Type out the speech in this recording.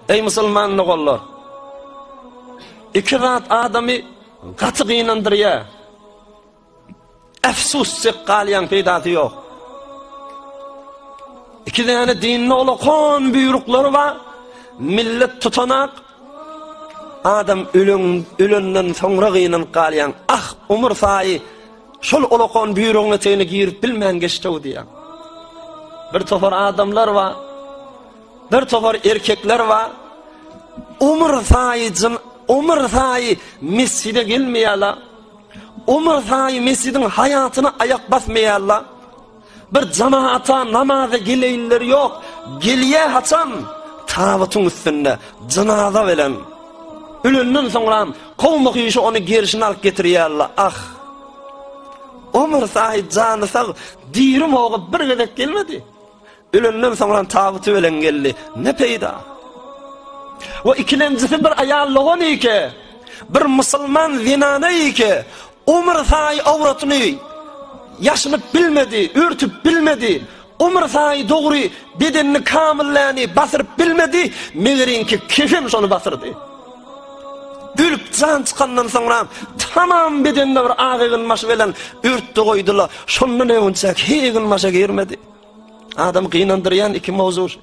Eý musulman doganlar! Iki zat adamy gaty gynandyrýar. Efsus çek galýaň peýdasy ýok. Iki däne dinde olakan buýruklary bar. Millet tutanak adam ölen ölenden soňra gynanyp galýaň. Ah, umur saýy şol olakan buýrugyň etegine girip bilmän geçdi diýýär. Bir topar adamlar bar. Bir topar erkekler bar. Umur saýy jyn, umur saýy mesjide gelmeýärler. Umur saýy mesjidiň haýatyna aýak basmaýarlar. Bir jamaata namaza geleýinleri ýok. Gelýä haçan? Tabytyň üstünde jynaza bilen. Ölenden soňram kowmy-hyşy ony gerşine alyp getirýärler. Ah! Umur saýy jany sag, diri moga bir gezek gelmedi. Ölenden soňram tabyty bilen geldi. Ne peýda? We ikilenjisi bir aýal dogan ike, bir musulman zenana ike, umr saýy awratyny ýaşynyp bilmedi, örtüp bilmedi, umr saýy dogry bedenini kamilläni basyryp bilmedi, megeriňki kefen şony basyrdy. Ölüp jan çykandan soňra tamam bedenine bir ak eginbaşy bilen örtdi goýdular. Şondan öňünçäk he eginbaşa girmedi. Adamy gynandyrýan iki mowzu şu.